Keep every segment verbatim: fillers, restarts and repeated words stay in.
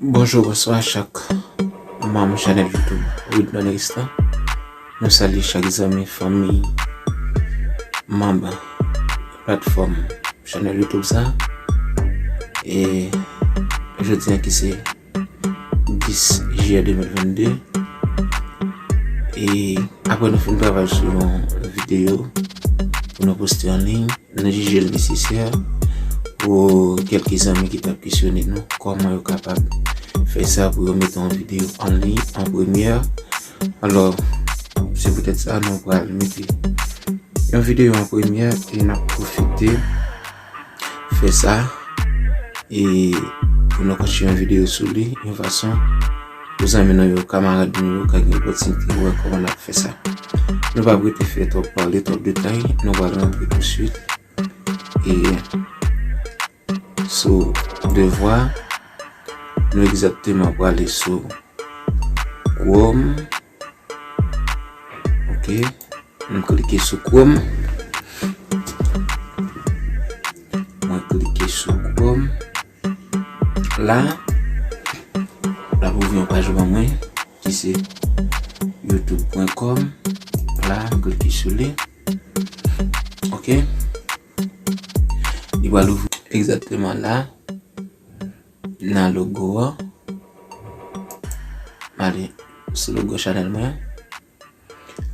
Bonjou, bonswa chak manm chanèl YouTube Widnon Ristan. Nou salye chak zanmi, fanmi, manm platfòm chanèl YouTube sa. E jodi a ki se dis jiyè de mil vennde. E apre nou fin travay sou yon videyo pou nou poste an liy, nou jije l nesesè pou kèlke zanmi ki t ap kesyone nou kòman yo kapab fè sa pou yo mete yon videyo an liy an premyè. Alò, se poutèt sa nou pral mete yon videyo an premyè e n ap pwofite fè sa e pou nou kontinye yon videyo sou li yon fason pou zanmi nou yo, kamarad nou yo ka gen opòtinite wè kòman n ap fè sa. Nou p ap rete fè twòp pale, twòp detay, nou pral rantre tousuit e sou devwa. Nou egzakteman prale sou Chrome. Ok, m klike sou Chrome. Mwen klike sou Chrome. La, l ap ouvri yon paj ban mwen ki se youtube pwen kòm. La, m klike sou li. Ok. Li pral ouvri egzakteman la. Nan logo a. M ale sou logo chanèl mwen.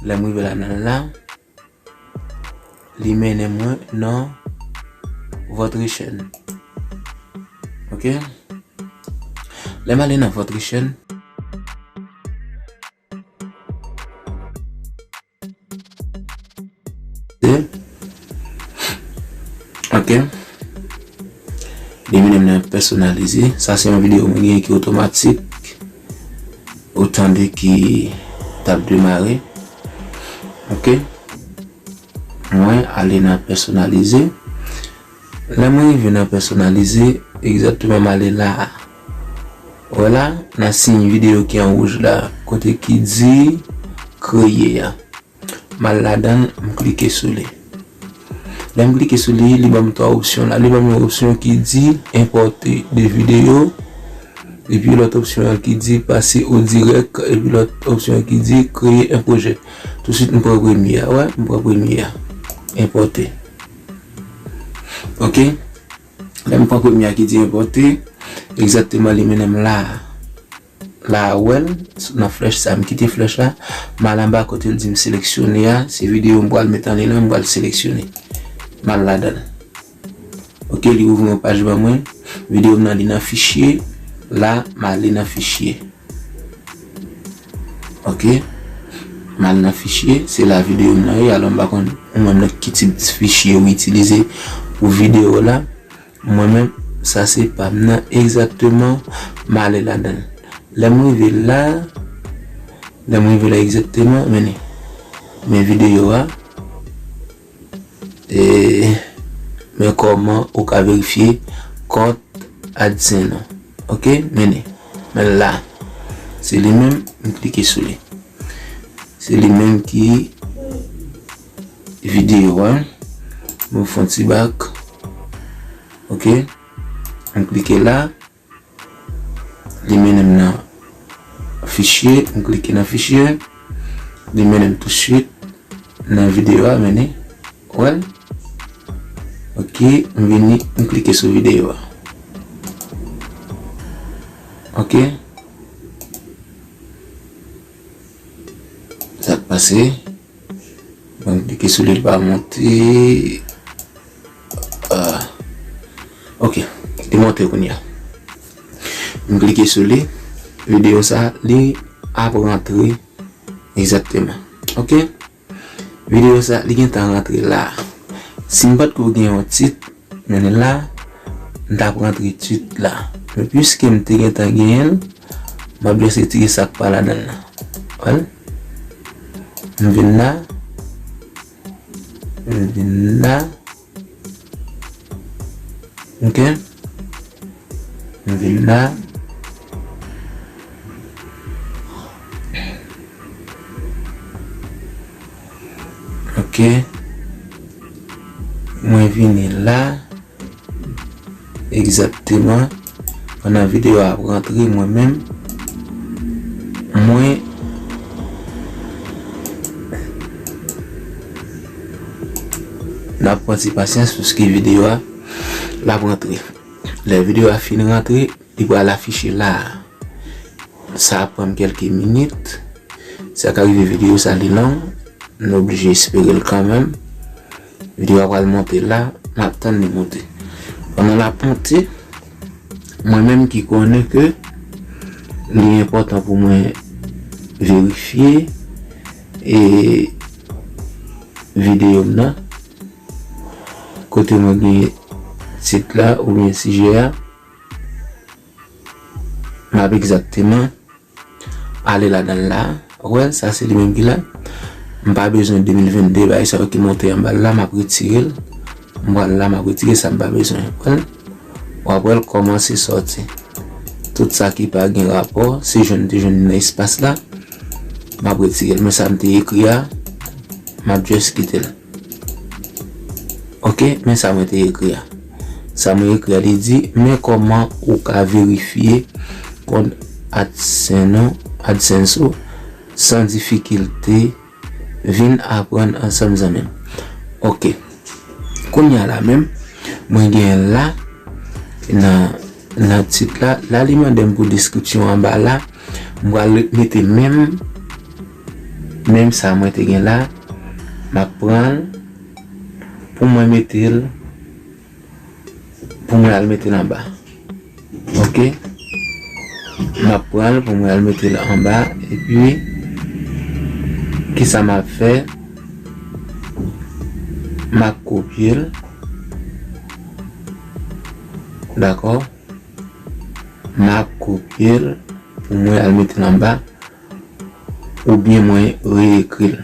Lè m rive la nan la, li mennen mwen nan votre chaîne. Ok? Lè m ale nan votre chaîne, ok. Li mennen m nan pèsonalize. Sa se yon videyo mwen gen ki otomatik. Ou tande ki t ap demare. Ok. Mwen ale nan pèsonalize. Lè mwen rive nan pèsonalize, egzakteman m ale la a. Wè la, nan siy videyo ki an wouj la, kote ki di kreye a. M al ladan l, m klike sou li. Lè m klike sou li, li ban m twa opsyon la. Li ban m yon opsyon ki di enpòte de videyo. Epi lòt opsyon an ki di pase o dirèk. Epi lòt opsyon an ki di kreye en pwojè. Tousuit, m pran premye a, wè, m pran premye a. Enpòte. Ok. Lè m pran premye a ki di enpòte, egzakteman li mennen m la a. La a, w wè l, nan flèch sa, m kite flèch la, m al anba kote l di m seleksyone a, se videyo m pral met an liy la, m pral seleksyone. M al ladan l. Ok, li ouvri yon paj ban mwen. Videyo m nan li nan fichye. La, m ale nan fichye. Ok. M al nan fichye, se la videyo m nan ye. Alò, m pa konn ou menm nan ki tip fichye ou itilize pou videyo la. Mwen menm, sa se pa m nan egzakteman. M ale ladan l. Lè m rive la, lè m rive la egzakteman, men, men videyo a. E, men kòman ou ka verifye kont AdSense ou. Ok, men li. Men la. Se li menm, m klike sou li. Se li menm ki videyo a. Mwen fè yon ti bak. Ok. M klike la. Li mennen m nan fichye, m klike nan fichye. Li mennen m tousuit nan videyo a, mennen. Wè l? Ok, m vini, m klike sou videyo a. Ok. Sa k pase? Bon, m klike sou li, li pa monte. Ah. Ok, li monte kounye a. M klike sou li. Videyo sa, li ap rantre egzakteman. Ok? Videyo sa, li gentan rantre la. Si m pa t ko gen yon tit, men la, m t ap rantre tit la. Men piske m te gentan genyen l, m ap jis retire sa k pa ladan l la. Wè l? M vin la. M vin la. Ok. M vin la. Ok. Mwen vini la. Egzakteman. Pandan videyo a ap rantre, mwen menm, mwen, n ap pran ti pasyans paske videyo a, l ap rantre. Lè videyo a fin rantre, li pral afiche la a. Sa ap pran m kèlke minit. Sa ka rive videyo sa li long, n oblije espere l kanmenm. Videyo a pral monte la, m ap tann li monte. Pandan l ap monte, mwen menm ki konnen ke li enpòtan pou mwen verifye e videyo m nan, kote mwen gen tit la oubyen sijè a, m ap egzakteman ale ladan l la. Ou wè l, sa se li menm ki la. M pa bezwen de mil vennde, bagay sa yo ki monte anba l la, m ap retire l. M pral la, m ap retire sa m pa bezwen. Ou wè l? W ap wè l kòmanse sòti. Tout sa ki pa gen rapò, se jan m te jwenn nan espas la, m ap retire l. Men sa m te ekri a, m ap just kite l. Ok, men sa mwen te ekri a. Sa mwen ekri a, li di, men kòman ou ka verifye kont AdSense ou, AdSense ou san difikilte, vin aprann ansanm zanmi m. Ok. Kounye a la menm, mwen genyen la, nan, nan tit la, la li mande m pou deskripsyon anba la, m pral mete menm, menm sa mwen te gen la, m ap pran l pou mwen mete l, pou mwen al mete l anba. Ok? M ap pran l pou mwen al mete l anba, epi kisa m ap fè? M ap kopye l. Dakò? M ap kopye l pou mwen al mete l anba, oubyen mwen reekri l.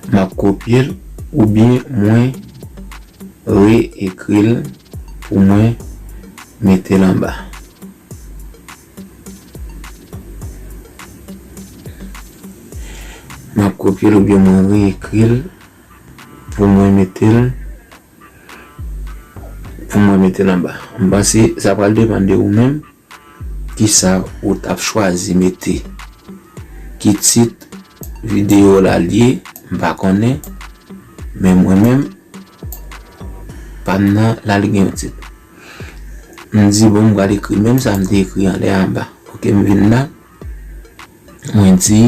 M ap kopye l, oubyen mwen reekri l pou mwen mete l anba. M ap kopye l oubyen mwen reekri l pou mwen mete l, pou mwen mete l anba. M panse sa pral depann de ou menm, kisa ou t ap chwazi mete. Ki tit videyo la l ye, m pa konnen, men mwen menm, pa m nan la li gen yon tit. M di, bon, m pral ekri menm sa m te ekri anlè anba. Ok, m vin la. Mwen di,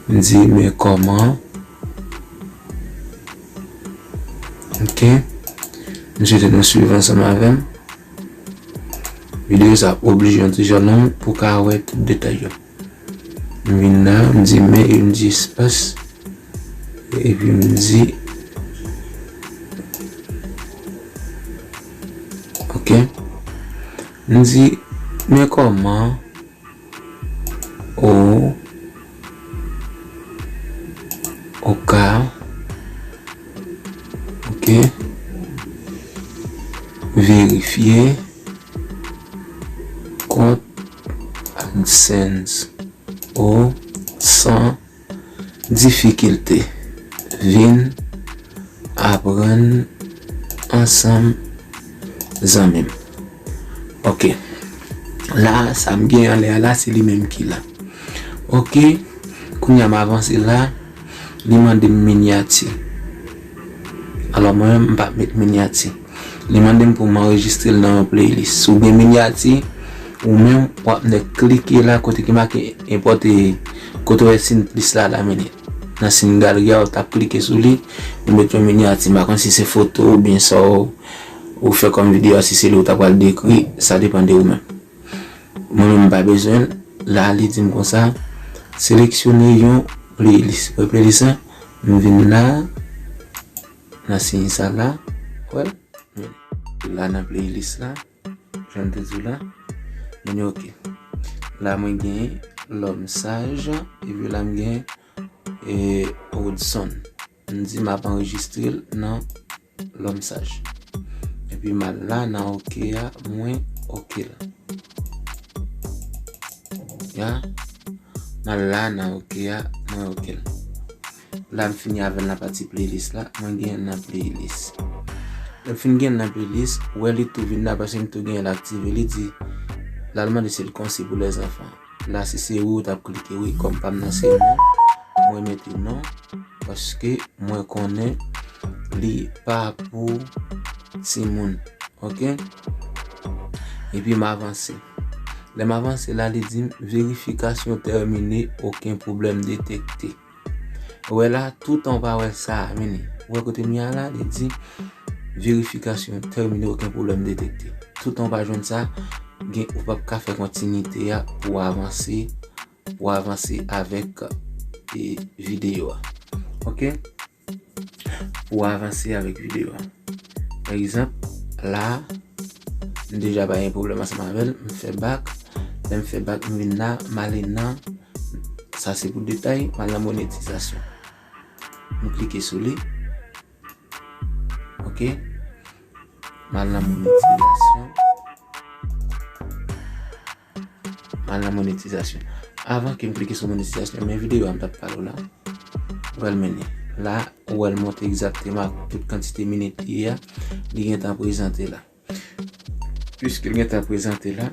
m di, men kòman, ok, m swete nou swiv ansanm avè m. Videyo sa ap oblije yon ti jan long pou ka wè tout detay yo. M vin la, m di men, epi m di espas, epi m di, ok, m di, men kòman ou, ou ka, ok, verifye kont AdSense ou san difikilte. Vin aprann ansanm zanmi m. Ok. La, sa m gen anlè a la, se li menm ki la. Ok. Kounye a m avanse la, li mande m minyati. Alò, mwen menm, m p ap met minyati. Li mande m pou m anrejistre l nan yon playlist. Si w gen minyati, ou menm, w ap nèk klike la kote ki make enpòte, kote w wè siy plis la, la mennen. Nan siy galri a, w t ap klike sou li, ou met yon minyati. M pa konn si se foto oubyen sa w, ou fè kòm videyo a, si se li w ta pral dekri, sa depann de ou menm. Mwen menm, m pa bezwen l. La, li di m konsa, seleksyone yon playlist. Wè playlist la, m vin la, nan siy sa la, wè l. Men, la nan playlist la, jan m te di w la, men ok. La mwen gen L'Homme Sage, epi la m gen, e, Hudson. M di m ap anrejistre l nan L'Homme Sage. Epi m al la nan ok a, mwen ok l. Ya. M al la nan ok a, mwen ok l. La m fini avè l nan pati playlist la. Mwen gen l nan playlist. Lè m fin gen l nan playlist, ou wè li tou vin la paske m tou gen l aktive. Li di, l al mande si l konsi pou lèzanfan. La, si se wi, ou t ap klike wi. Kòm pa m nan se non, mwen mete non. Paske mwen konnen li pa pou timoun. Ok? Epi m avanse. Lè m avanse la, li di m, vérification terminée, aucun problème détecté. Ou wè la, toutan w pa wè sa a, men ou wè kote m ye a la, li di, vérification terminée, aucun problème détecté. Toutan w pa jwenn sa, gen, ou p ap ka fè kontinite a pou avanse, pou avanse avèk e, videyo a. Ok? Pou avanse avèk videyo a. Pa egzanp, la, m deja pa gen pwoblèm ansanm avè l, m fè back. Lè m fè back, m vin la, m ale nan, sa se pou detay, m al nan monetizasyon. M klike sou li. Ok? M al nan monetizasyon. M al nan monetizasyon. Avan ke m klike sou monetizasyon, men videyo a m t ap pale w la. Ou wè l mennen. La, ou wè l monte egzakteman ak tout kantite minit li ye a. Li gentan prezante la. Piske l gentan prezante la,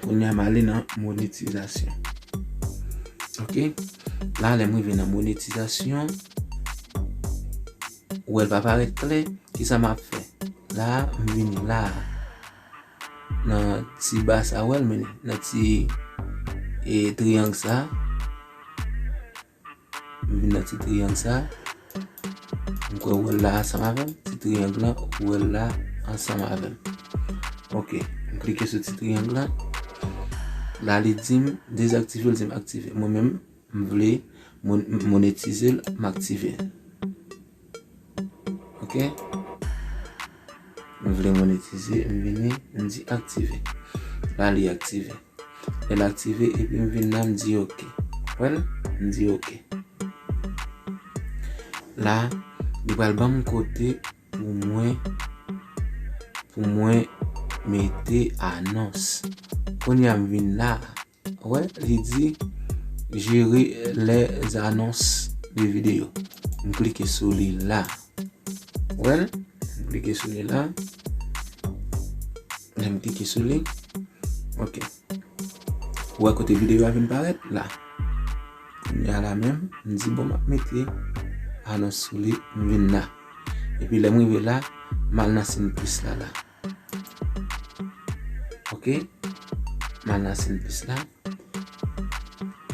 kounye a m ale nan monetizasyon. Ok? La, lè m rive nan monetizasyon, ou wè l pa parèt klè. Kisa m ap fè? La, m vini la. Nan ti ba sa, ou wè l mennen. Nan ti e, triyang sa. M vin nan ti triyang sa. M kwè ou wè l la ansanm avè m. Ti triyang lan, ou wè l la ansanm avè m. Ok, m klike sou ti triyang lan. La, li di m dezaktive, li di m aktive. Mwen menm, m vle mon- monetize l, m aktive l. Ok? M vle monetize, m vini, m di aktive. La, li aktive. Lè l aktive, epi m vin la, m di ok. Wè l? M di ok. La, li pral ban m kote pou mwen, pou mwen mete anons. Kounye a m vin la, wè, li di gérer les annonces de vidéo. M klike sou li la. Wè l? M klike sou li la. Lè m klike sou li. Ok. Ou wè kote videyo a vin parèt la. Kounye a la menm, m di bon, m ap mete anons sou li, m vin la. Epi lè m rive la, m al nan siy plis la la. Ok? M al nan siy plis la.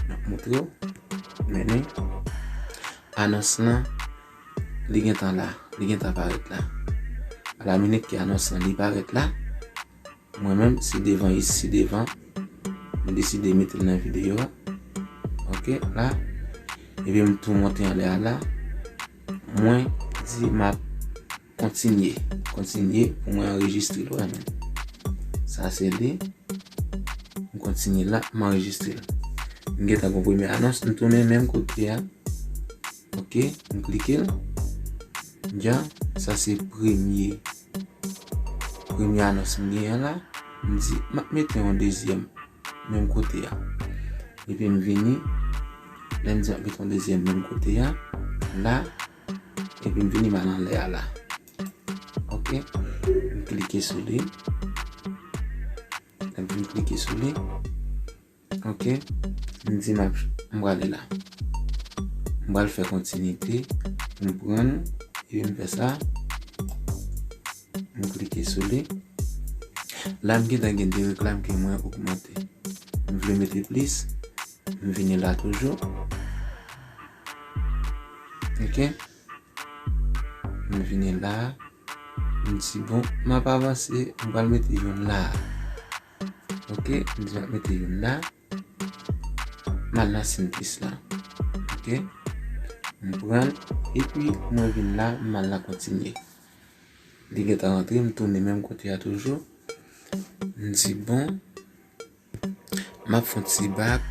M ap montre w. Mennen. Anons lan, li gentan la. Li gentan parèt la. A la minit ke anons lan li parèt la, mwen menm, se devan isi, devan, m deside mete l nan videyo a. Ok, la. Epi m tou monte anlè a la. Mwen di m ap kontinye. Kontinye pou mwen anrejistre l, wè men. Sa se li. M kontinye la, m anrejistre l. M gentan gon premye anons, m tounen menm kote a. Ok, m klike l. Dja, sa se premye, premye anons m genyen la. M di, m ap mete yon dezyèm menm kote a. Epi m vini, lè m di m ap mete yon dezyèm menm kote a, la, epi m vini m al anlè a la. Ok, m klike sou li. Lè m fin klike sou li. Ok, m di m ap, m prale la. M pral fè kontinite. M pran l, epi m fè sa. M klike sou li. La, m gentan gen de reklam ke mwen ogmante. M vle mete plis. M vini la toujou. Ok. M vini la. M di, bon, m ap avanse. M pral mete youn la. Ok. M di, m ap mete youn la. M al nan siy plis la. Ok. M pran l. Epi, mwen vin la. M al nan kontinye. Li gentan rantre. M tounen menm kote a toujou. M di, bon, m ap fè yon ti bak.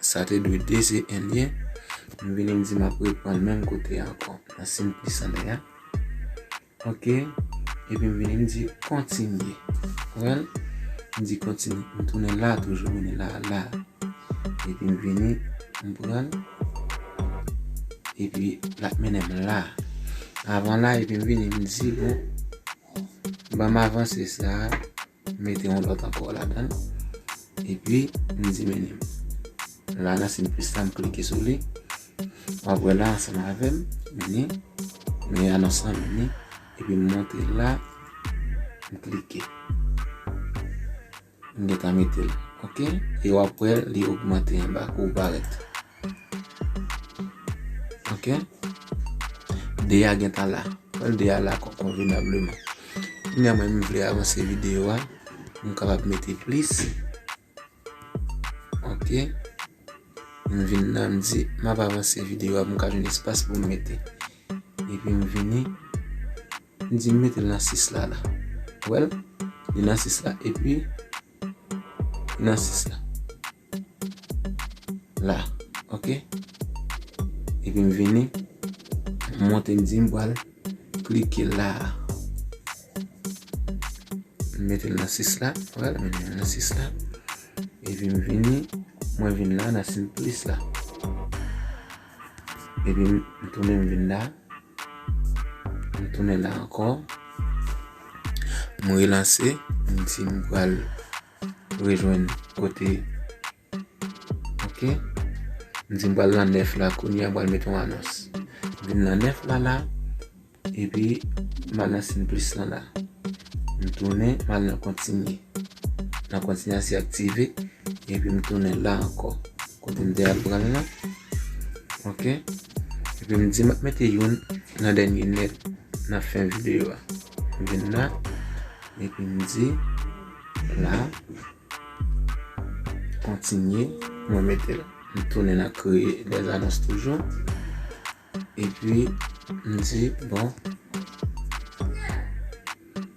Sa te dwe de, se en lyen. M vini, m di m ap reprann menm kote a ankò. Nan siy plis anlè a. Ok. Epi m vini, m di kontinye. Ou wè l? M di kontinye. M tounen la toujou, m vini la, la. Epi m vini, m pran l. epi l ap mennen m la. Avan la, epi m vini, m di, bon, ban m avanse sa, m mete yon lòt ankò ladan l, epi m di, mennen m. La, nan siy plis la, m klike sou li. W ap wè la, ansanm avè m, vini, men anons lan vini, epi m monte la, m klike. M gentan mete l, oke? E w ap wè li ogmante anba kou parèt. Oke? De a gentan la. Wè l de a la kon-, konvenableman. Kounye a mwen, m vle avanse videyo a. M kapab mete plis. Oke? M vin la, m di, m ap avanse videyo a pou m ka jwenn espas pou m mete. Epi m vini, m di, m mete l nan sis la, la. Wè l? Li nan sis la, epi li nan sis la. La, oke? Epi m vini, m monte, m di, m pral klike la. M mete l nan sis la, wè l, m mete l nan sis la. Epi m vini, mwen vin la nan siy plis la. Epi m, m tounen m vin la. M tounen la ankò. M relanse, m di m pral rejwenn kote. Oke. M di m pral nan nèf la, kounye a m pral mete yon anons. M vin nan nèf la la, epi m al nan siy plis lan la. M tounen, m al nan kontinye. Nan kontinye a se aktive, epi m tounen la ankò. Kote m te al pran l lan. Oke. Epi m di m ap mete youn nan dènye nèt nan fen videyo a. M vin la, epi m di la, kontinye, mwen mete l. M tounen nan kreye dèzanons toujou. Epi, m di, bon,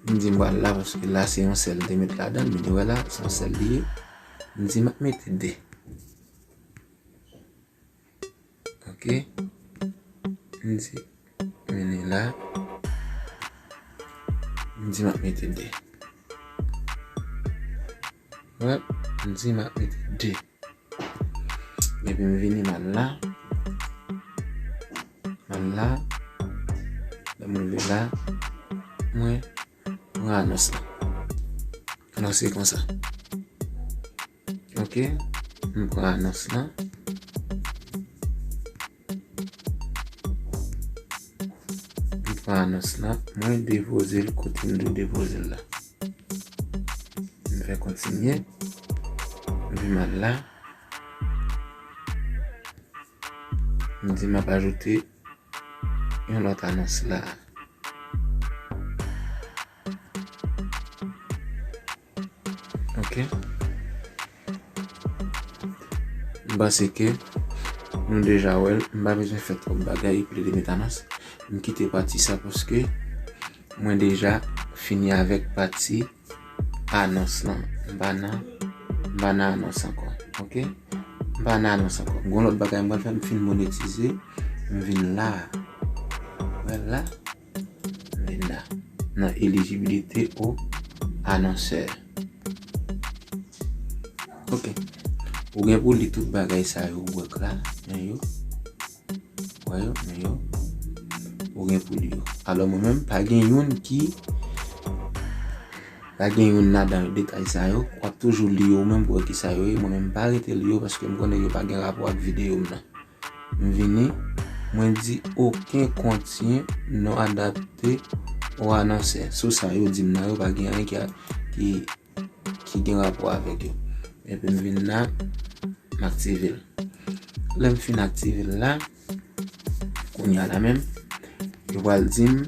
m di m pral la, paske la se yon sèl m te met ladan l, men wè la, se yon sèl li ye. M di, m ap mete de. Oke. M di, mennen la. M di, m ap mete de. Wè, m di, m ap mete de. Epi m vini m al la. M al la. Lè m rive la, mwen pran anons lan. Anons se konsa. Oke, m pran anons lan. M pran anons lan, mwen depoze l kote m dwe depoze l la. M fè kontinye. M vin m al la. M di m ap ajoute yon lòt anons la. Oke. M panse ke nou deja wè l. M pa bezwen fè twòp bagay, plede met anons. M kite pati sa paske mwen deja fini avèk pati anons lan. M pa nan, m pa nan anons ankò. Oke? M pa nan anons ankò. Gon lòt bagay m pral fè, m fin monetize, m vin la. Wè la. M vin la. Nan elijibilite o anonsè. Oke. Ou gen pou li tout bagay sa yo ou wè k la. Men yo. Wè yo, men yo. Ou gen pou li yo. Alò mwen menm, pa gen youn ki, pa gen youn ladan yo, detay sa yo. W ap toujou li yo, ou menm pou wè ki sa yo ye. Mwen menm, m pa rete li yo paske m konnen yo pa gen rapò ak videyo m nan. M vini, mwen di oken kontyen non adapte o anonsè. Sou sa yo di m nan, yo pa gen anyen ki, ki, ki gen rapò avèk yo. Epi m vin la, m aktive l. Lè m fin aktive l la, kounye a la menm, yo pral di m,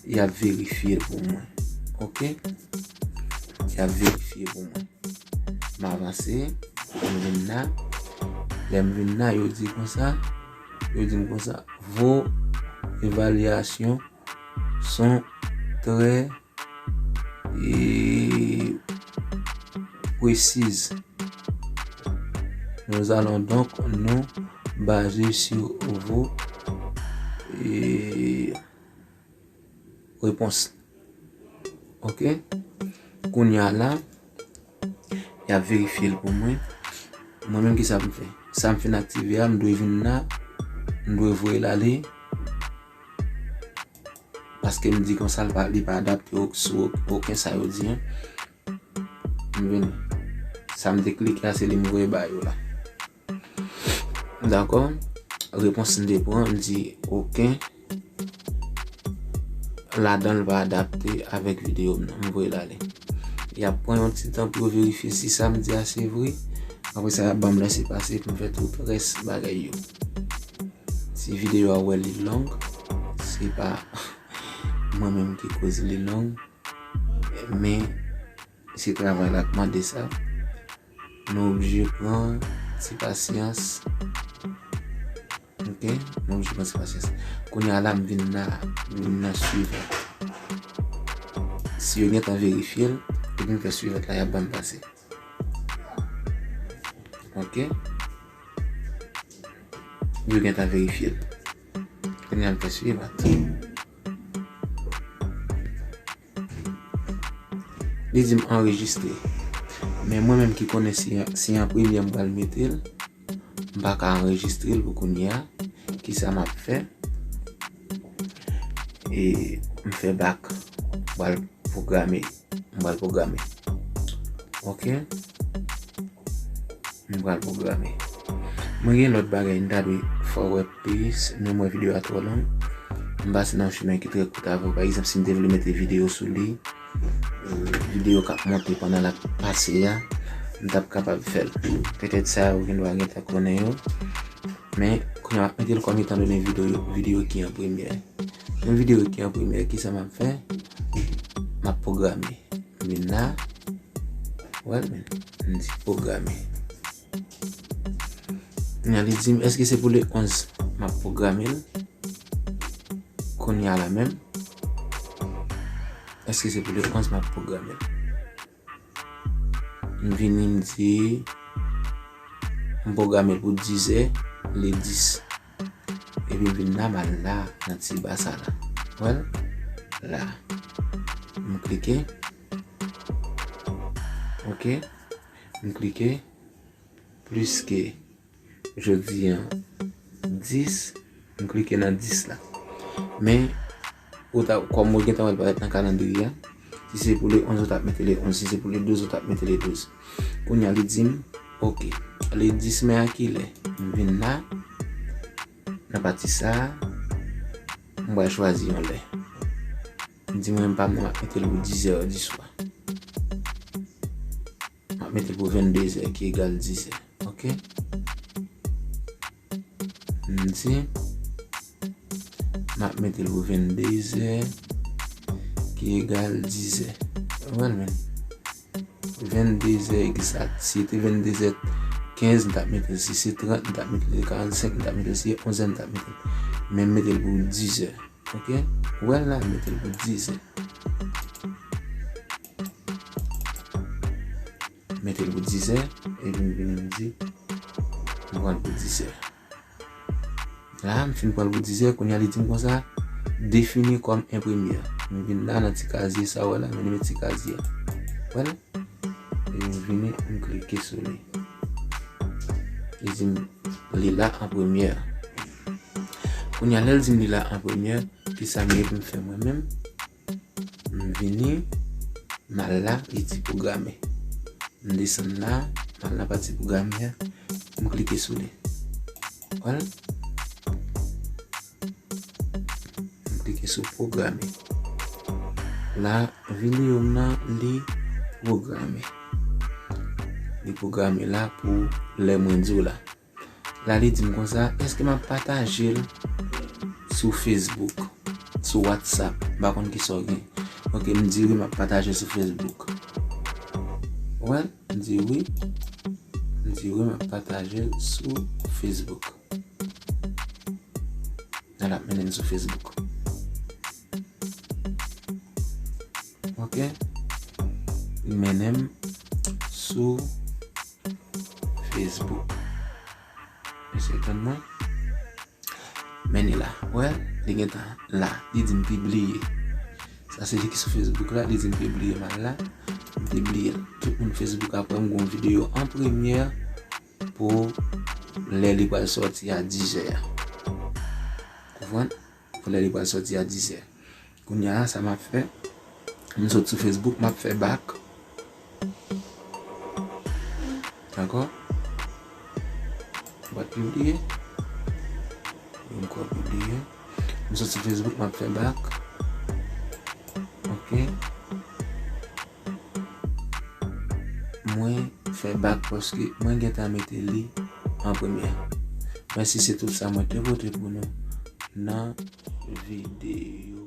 y ap verifye l pou mwen. Oke? Y ap verifye pou mwen. M avanse, m vin la. Lè m vin la, yo di konsa, yo di m konsa, vos évaluations sont très et précises. Nous allons donc nous baser sur vos et, réponses. Oke? Kounye a la, y ap verifye l pou mwen. Mwen menm, ki sa m fè? Sa m fin aktive a, m dwe vin la. m dwe voye l ale. Paske m di konsa, l pa, li pa adapte ok-, sou ok-, okenn sa yo di an. M vini. Sa m te klike a, se li m voye ba yo la. Dakò? Repons m te pran, m di, oke. Ladan l pa adapte avèk videyo m nan. M voye l ale. Y ap pran yon ti tan pou yo verifye si sa m di a se vre. Apre sa, y ap ban m lese pase pou m fè tout rès bagay yo. Si videyo a wè li long, se pa mwen menm ki koz li long, men se travay la k mande sa. Nou oblije pran ti pasyans. Ok, nou oblije pran ti pasyans. Kounye a la, m vin nan, m vin nan swivan. Si yo gentan verifye l, epi m fè swivan la, y ap ban m pase. Ok. Yo gentan verifye l. Kounye a m fè swivan. Li di m anrejistre. Men mwen menm ki konnen si, si an premye m pral mete l, m pa ka anrejistre l pou kounye a. Kisa m ap fè? E m fè bak. M pral pwograme. M pral pwograme. Ok. M pral pwograme. Mwen gen lòt bagay m ta dwe fè w wè plis, men m wè videyo a twò long. M pase nan yon chimen ki trè kout avè w. Pa egzanp, si m te vle mete videyo sou li, videyo k ap monte pandan l ap pase a, m t ap kapab fè l. Petèt sa yo gen dwa gentan konnen yo. Men, kounye a, m ap mete l kòm etandone videyo, videyo ki an premyè. Yon videyo ki an premyè, kisa m ap fè? M ap pwograme. M vin la. Well, men, m di pwograme. Kounye a, li di m, èske se pou le onz m ap pwograme l? Kounye a la menm. Èske se pou le onz m ap pwograme l? M vini, m di, m pwograme l pou dizè, le dis. Epi m vin la, m al la, nan ti ba sa la. Well, la. M klike. Ok. M klike. Plis ke jodi an dis, m klike nan dis la. Men, ou ta, kòm ou gentan wè l parèt nan kalandriye a, si se pou le onz, ou t ap mete le onz, si se pou le douz, ou t ap mete le douz. Kounye a, li di m, ok, le dis me a kilè? M vin la, nan pati sa a, m pral chwazi yon lè. M di mwen, pa m nan, m ap mete l pou dizè di swa. M ap mete l pou venndezè, ki egal dizè. Ok? M di, m ap mete l pou venndezè, ki egal dizè. Well, men, venndezè egzat. Si se te venndezè kenz, m t ap mete l. Si se trant, m t ap mete l. Karannsenk, m t ap mete l. Si se onzè, m t ap mete l. Men m mete l pou dizè. Ok? Well la, m mete l pou dizè. Mete l pou dizè, epi m vini m di, m pran l pou dizè. La, m fin pran l pou dizè, kounye a li di m konsa, defini kòm enpremyè. M vin la nan ti kazye sa w wè la, men li met ti kazye a. Well, epi m vini, m klike sou li. Li di m, li la an premyè. Kounye a, lè l di m li la an premyè, kisa m ye pou m fè mwen menm? M vini, m al la, li di pwograme. M desann la, m al nan pati pwograme a, m klike sou li. Well, m klike sou pwograme. La, videyo m nan, li pwograme. Li pwograme la pou lè mwen di w la. La, li di m konsa, èske m ap pataje l sou Facebook, sou WhatsApp? M pa konn kisa w gen. Ok, m di wi, m ap pataje l sou Facebook. Well, m di wi. M di wi, m ap pataje l sou Facebook. L ap mennen m sou Facebook. Ok. Li mennen m sou Facebook. Mesye, tann mwen. Men li la. Wè, li gentan la. Li di m pibliye. Sa se li ki sou Facebook la. Li di m pibliye, m al la. M pibliye l. Tout moun Facebook ap wè m gon videyo an premyè pou lè li pral sòti a dizè a. Konprann? Pou lè li pral sòti a dizè. Kounye a, sa m ap fè, m sot sou Facebook, m ap fè back. Dakò? Bat pibliye. Yon kò pibliye. M sot sou Facebook, m ap fè back. Ok. Mwen fè back paske mwen gentan mete li an premyè. Mèsi, se tout sa mwen te pote pou nou nan videyo.